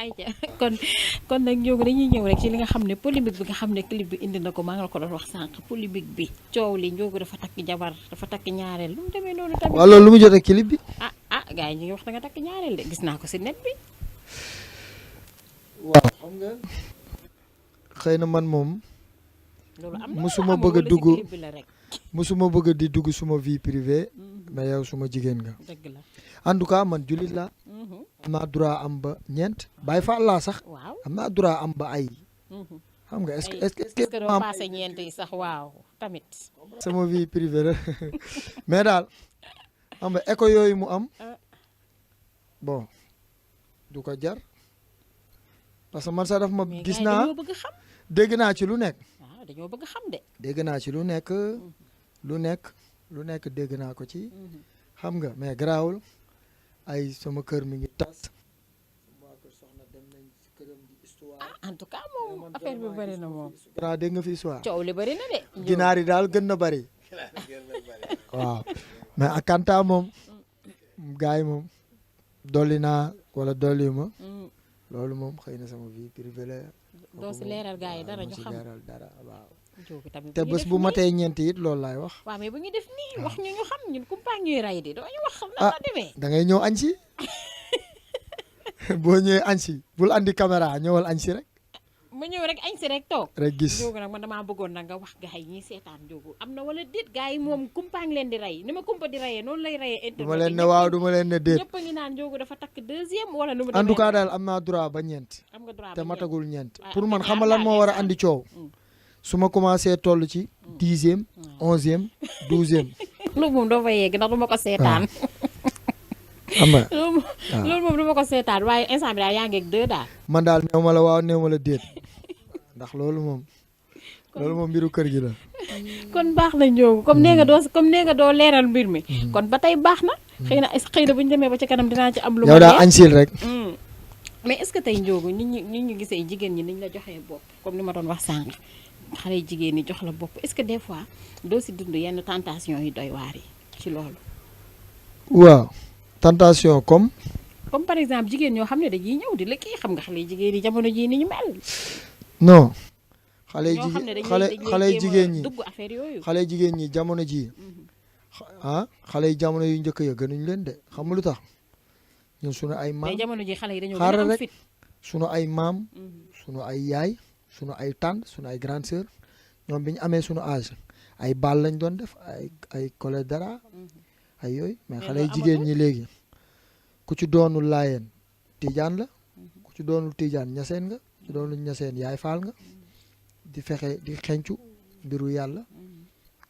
ayca kon nag Ndiogou dañuy ñëw rek ci li nga xam ne polémique bi nga xam ne clip bi indi na ko maa ngi la ko doon wax sànq polémique bi coow li Ndiogou dafa takk jabar dafa takk ñaareel lu mu demee noonu tamit. waaw loolu lu mu jotee clip bi. gars yi ñu ngi wax da nga takk ñaareel de gis naa ko si net bi. waaw xam nga xëy na man moom. loolu am na musuma bëgg a dugg musuma bëgg di dugg suma vie privée. mais yow suma jigéen nga. dëgg la en tout cas man jullit laa. am naa droit am ba ñeent. Baay Faal laa sax. waaw am naa droit am ba ay. xam nga est-ce que doo passé ñeent yi sax waaw tamit. sama vie privée la mais daal xam nga écho yooyu mu am. bon du ko jar. parce que man sax daf ma gis naa dañoo bëgg xam. dégg naa ci lu nekk. waaw dañoo bëgg xam de. dégg naa ci lu nekk lu nekk dégg naa ko ci. xam nga mais garaawul ay sama kër mi ngi tas. sama kër soxna dem nañ ci këram di histoire. en tout cas moom affaire bi bëri na moom. grand dégg nga fi histoire. coow li bëri na de. ginaar yi daal gën na bëri. waaw mais ak Kanta moom. gars yi moom dolli naa wala dolli ma. loolu moom xëy na sama vie privée la. doo si leeral gars yi dara ñu xam leeral dara waaw. tamit te bés bu matee ñeenti it loolu laay wax. waaw mais bu ñu def nii wax ñu xam ñun kumpaa ñuy rey di doo ñu wax nan la demee. da ngay ñëw añ si boo ñëwee añ si bul andi caméra ñëwal añ si rek. ma ñëw rek añ si rek toog. rek gis Ndiogou nag man damaa bëggoon nag nga wax gars yi ñiy seetaan Ndiogou am na wala déet gars yi moom kumpaa ngi leen di rey ni ma kumpa di reyee noonu lay reyee. internet du ma leen ne waaw du ma leen ne déet. ñëpp a ngi naan Ndiogou dafa takk deuxième wala nu mu en tout cas daal am naa droit ba ñeent. am nga droit te matagul ñeent. waaw pour man xam nga lan moo war a andi coow. su ma commencé toll ci 10e 11e 12e. loolu moom doo fa yegg ndax du ma ko seetaan. xam nga loolu moom du ma ko seetaan waaye instant bi daal yaa ngi ak 2 daal. man daal néew ma la waaw néew ma la déet ndax loolu moom mbiru kër gi la. kon baax na Ndiogou comme nee nga doo leeral mbir mi. kon ba tey baax na. xëy na bu ñu demee ba ci kanam dinaa ci am. lu ma yow daa añsil rek. mais est-ce que tey Ndiogou nit ñi gisee jigéen ñi niñ la joxee bopp comme ni ma doon wax sànq xale jigéen ñi jox la bopp est-ce que des fois doo si dund yenn tentation yi doy waar yi ci loolu. waaw tentation comme par exemple jigéen ñoo xam ne dañuy ñëw di la kii xam nga xale jigéen yi jamono jii ni ñu mel. non. xale jigéen ñi dugg affaire yooyu. xale jigéen ñi jamono ji xale yi jamono yu njëkk ya gënuñ leen de xam nga lu tax ñun sunu ay maam. mais jamono ji xale yi dañoo xaaral gën a am rek fit. sunu ay maam. sunu ay yaay sunu ay tante sunu ay grande sœur ñoom bi ñu amee sunu âge ay bal lañ doon def ay collège dara ay yooyu mais xale yi jigéen ñi léegi ku ci doonul laayeen tijaan la ku ci doonul tijaan ñaseen nga ku ci doonul ñaseen yaay faal nga di fexe di xencu mbiru yàlla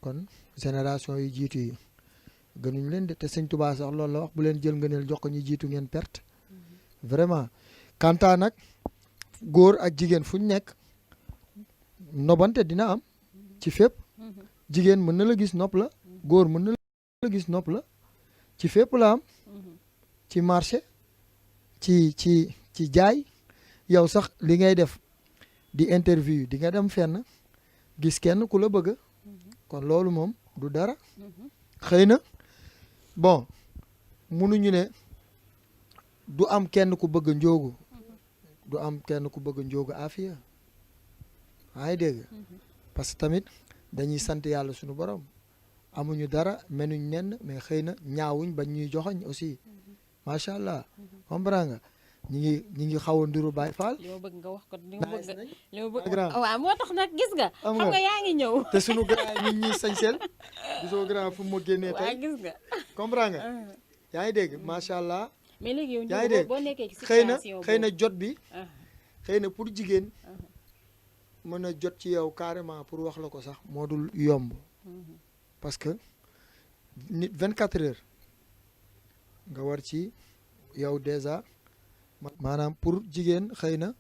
kon génération yu jiitu yi gënuñ leen de te sëñ Tuubaa sax loolu la wax bu leen jël ngëneel jox ko ñu jiitu ngeen perte vraiment Kanta nag góor ak jigéen fu ñu nekk nobante dina am ci fépp jigéen mën na la gis nopp la góor mën na la gis nopp la ci fépp la am ci marché ci jaay yow sax li ngay def di interview di nga dem fenn gis kenn ku la bëgg kon loolu moom du dara xëy na bon munuñu ne du am kenn ku bëgg Ndiogou du am kenn ku bëgg Ndiogou Afia yaa ngi dégg parce que tamit dañuy sant yàlla suñu borom amuñu dara menuñ nenn mais xëy na ñaawuñ bañ ñuy joxoñ aussi macha allah comprends nga ñi ngi xaw a ndiru Baay Faal. li ma bëgg nga wax ko li ma bëgg waaw moo tax nag gis nga. xam nga yaa ngi ñëw. te sunu grand ñi ñuy sañseel gisoo grand fu mu génnee tey. waaw gis nga. comprends nga. yaa ngi dégg macha allah. mais léegi yow yaa ngi dégg boo nekkee ci situation xëy na jot bi. xëy na pour jigéen. mën a jot ci yow carrément pour wax la ko sax moo dul yomb. parce que nit 24 heures nga war ci yow déjà. maanaam pour jigéen xëy na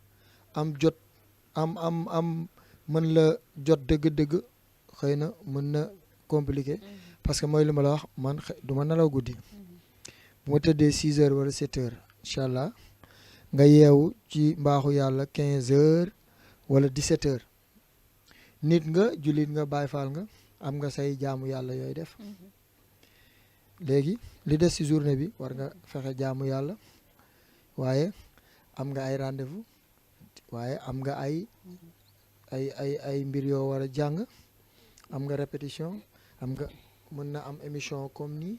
am jot am mën la jot dëgg-dëgg xëy na mën na compliqué parce que mooy li ma la wax man du ma nelaw guddi bu ma tëddee 6 heures wala 7 heures incha allah nga yeewu ci mbaaxu yàlla 15 heures wala 17 heures nit nga jullit nga Baay Faal nga am nga say jaamu yàlla yooyu def léegi li des ci journée bi war nga fexe jaamu yàlla waaye am nga ay rendez-vous waaye am nga ay mbir yoo war a jàng am nga répétition am nga mën na am émission comme nii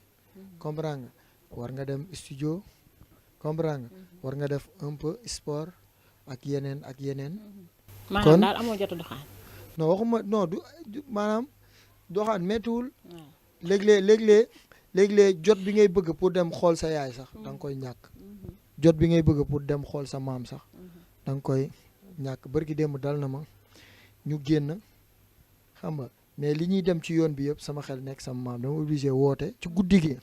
comprendre nga war nga dem studio comprendre nga war nga def un peu sport ak yeneen maanaam daal amoo jot a doxaan. non waxuma non du maanaam doxaan méttiwul léeg-léeg jot bi ngay bëgg pour dem xool sa yaay sax da nga koy ñàkk jot bi ngay bëgg pour dem xool sa maam sax da nga koy ñàkk bërki démb dal na ma ñu génn xam nga mais li ñuy dem ci yoon bi yëpp sama xel nekk sama maam dama obligé woote ci guddi gi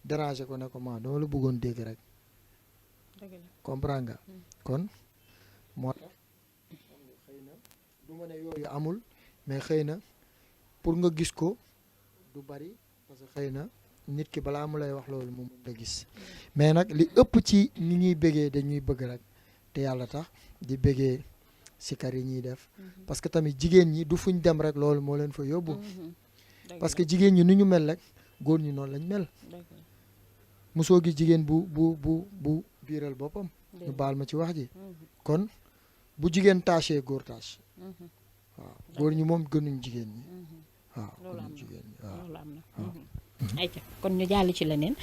déranger ko ne ko maam dama la bëggoon dégg rek comprendre nga kon moo tax xëy na du ma ne yooyu amul mais xëy na pour nga gis ko du bari parce que xëy na nit ki balaa mu lay wax loolu moom la gis mais nag li ëpp ci ni ñuy bëggee dañuy bëgg rek te yàlla tax di bëggee sikar yi ñuy def parce que tamit jigéen ñi du fuñ dem rek loolu moo leen fa yóbbu parce que jigéen ñi nu ñu mel rek góor ñi noonu lañ mel mosoo gi jigéen bu biiral boppam ñu baal ma ci wax ji kon bu jigéen tâché góor tâche waaw góor ñi moom gënuñ jigéen ñi waaw gënuñ jigéen ñi waaw ayca kon ñu jàll ci leneen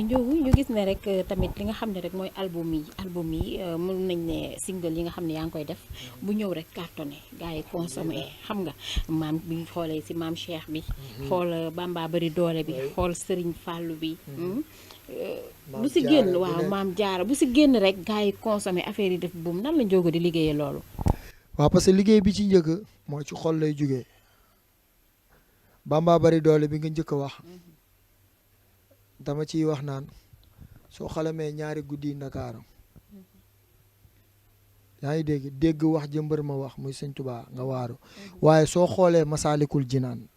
Ndiogou ñu gis ne rek tamit li nga xam ne rek mooy album yi mën nañ ne single yi nga xam ne yaa ngi koy def bu ñëw rek cartonné gars yi consommé xam nga maam bi ñu xoolee si maam Cheikh bi xool Bamba bari doole bi xool Serigne Fallou bi bu si génn waaw maam Jaara bu si génn rek gars yi consommé affaire yi def buum nan la Ndiogou di liggéeyee loolu waaw parce que liggéey bi ci njëkk mooy ci xol lay jógee Bamba bari doole bi nga njëkk a wax dama ciy wax naan soo xalamee ñaari guddi Ndakaaru yaa ngi dégg wax jëmbër ma wax muy sëñ Tuubaa nga waaru waaye soo xoolee Masaalikul Jinaan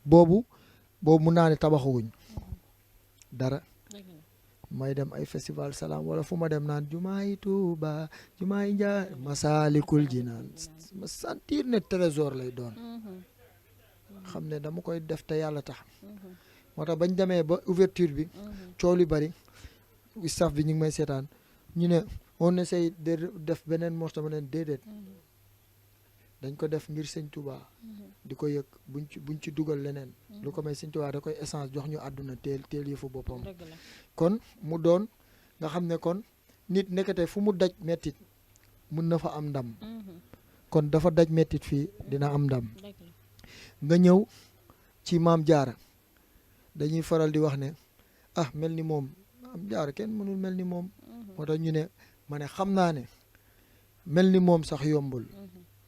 boobu mun naa ne tabaxaguñ dara may dem ay festival salaam wala fu ma dem naan jumaay Tuuba jumaay Njaay Masaalikul Jinaan ma sentir ne trésor lay doon xam ne dama koy def te yàlla tax moo tax bañ demee ba ouverture bi coow li bari staff bi ñu ngi may seetaan ñu ne on essaye de def beneen morceau ma neen déedéet dañ ko def ngir sëñ Touba di ko yëg buñ ci dugal leneen lu ko may sëñ Touba da koy essence jox ñu àdduna teel yëfu boppam kon mu doon nga xam ne kon nit nekkate fu mu daj mettit mun na fa am ndam kon dafa daj mettit fii dina am ndam nga ñëw ci maam Jaara dañuy faral di wax ne mel ni moom maam Jaara kenn mënul mel ni moom moo tax ñu ne ma ne xam naa ne mel ni moom sax yombul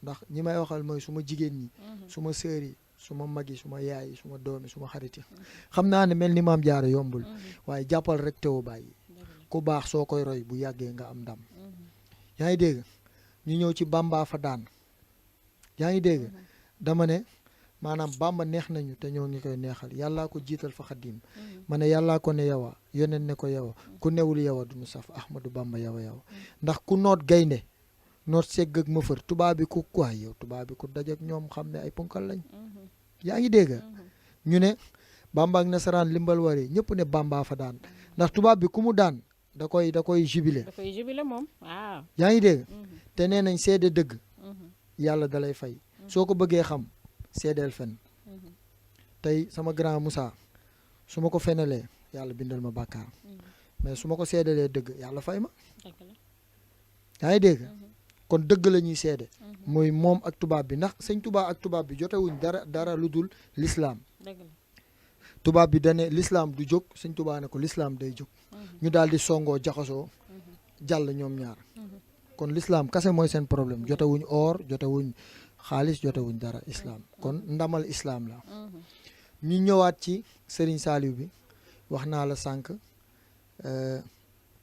ndax ñi may waxal mooy suma jigéen ñi suma sœur yi suma mag yi suma yaay yi suma doom yi suma xarit yi xam naa ne mel ni maam Jaara yombul waaye jàppal rek teewu bàyyi ku baax soo koy roy bu yàggee nga am ndam yaa ngi dégg ñu ñëw ci Bamba fa daan yaa ngi dégg dama ne maanaam Bamba neex nañu te ñoo ngi koy neexal yàllaa ko jiital fa xaddim ma ne yàllaa ko ne yowa yoneen ne ko yowa ku newul yowa duñu saf Ahmadou Bamba yowa ndax ku noot gaynde noot segg ak mëfër tubaab bi ku quoi yow tubaab bi ku dajak ñoom xam ne ay punkal lañ yaa ngi dégg ñu ne Bamba ak nasaraan limbal wari ñëpp ne Bamba fa daan ndax tubaab bi ku mu daan da koy jubilé moom waaw yaa ngi dégg te nee nañ seede dëgg yàlla dalay fay soo ko bëggee xam seedeel fen tey sama grand Moussa su ma ko fenalee yàlla bindal ma bàkkaar mais su ma ko seedalee dëgg yàlla fay ma yaa ngi dégg kon dëgg la ñuy seede mooy moom ak tubaab bi ndax sëñ tubaab ak tubaab bi jotewuñ dara lu dul l'islam tubaab bi dane l'islam du jóg sëñ tubaab ne ko l'islam day jóg ñu daal di songoo jaxasoo jàll ñoom ñaar kon l'islam kase mooy seen problème jotewuñ or jotewuñ xaalis jotewuñ dara islam kon ndamal islam la ñu ñëwaat ci Serigne Saliou bi wax naa la sànq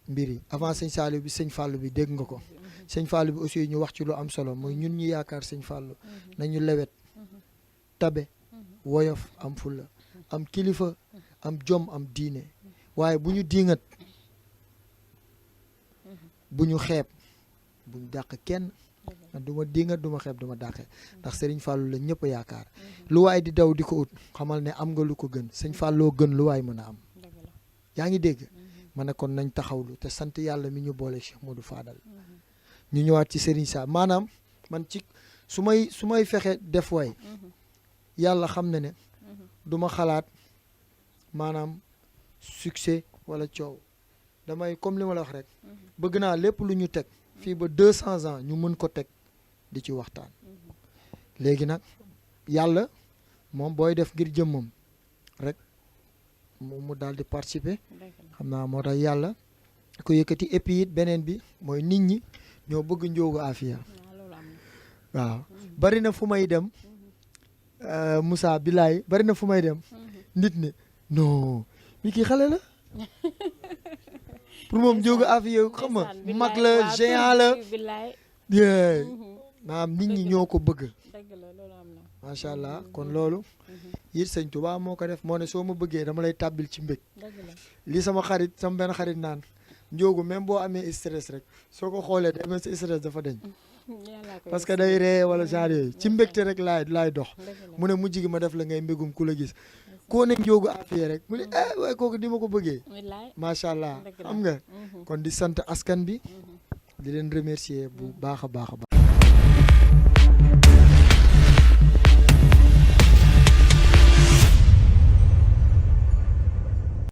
mbir yi avant sëñ Saliou bi sëñ Fallou bi dégg nga ko sëñ Fallou bi aussi ñu wax ci lu am solo mooy ñun ñu yaakaar sëñ Fallou nañu lewet tabe woyof am fulla am kilifa am jom am diine waaye bu ñu diingat bu ñu xeeb bu ñu dàq kenn du ma dinga du ma xeeb du ma dàqe ndax Serigne Fallou la ñëpp yaakaar lu waay di daw di ko ut xamal ne am nga lu ko gën sëñ Fallou gën lu waay mën a am yaa ngi dégg ma ne kon nañ taxawlu te sant yàlla mi ñu boole Cheikh Modou Fadal ñu ñëwaat ci Serigne Sall maanaam man ci su may fexe def way yàlla xam na ne du ma xalaat maanaam succès wala coow damay comme li ma la wax rek bëgg naa lépp lu ñu teg fii ba 200 ans ñu mën ko teg di ci waxtaan léegi nag yàlla moom booy def ngir jëmmam rek mu daal di participer xam naa moo tax yàlla ko yëkkati et puis it beneen bi mooy nit ñi ñoo bëgg Ndiogou Afia waaw bari na fu may dem Moussa Bilaay bari na fu may dem nit ne non mi kii xale la pour moom Ndiogou Afia xam nga mag la géant la maanaam nit ñi ñoo ko bëgg macha allah kon loolu it sëñ Tuubaa moo ko def moo ne soo ma bëggee dama lay tàbbil ci mbég li sama benn xarit naan Ndiogou même boo amee stress rek soo ko xoolee day mel sa stress dafa deñ parce que day ree wala genre yooyu ci mbégte rek laay dox mu ne mujj gi ma def la ngay mbégum ku la gis koo ne Ndiogou Afia rek mu ne waaye kooku di ma ko bëggee macha allah xam nga kon di sant askan bi di leen remercier bu baax a baax a baax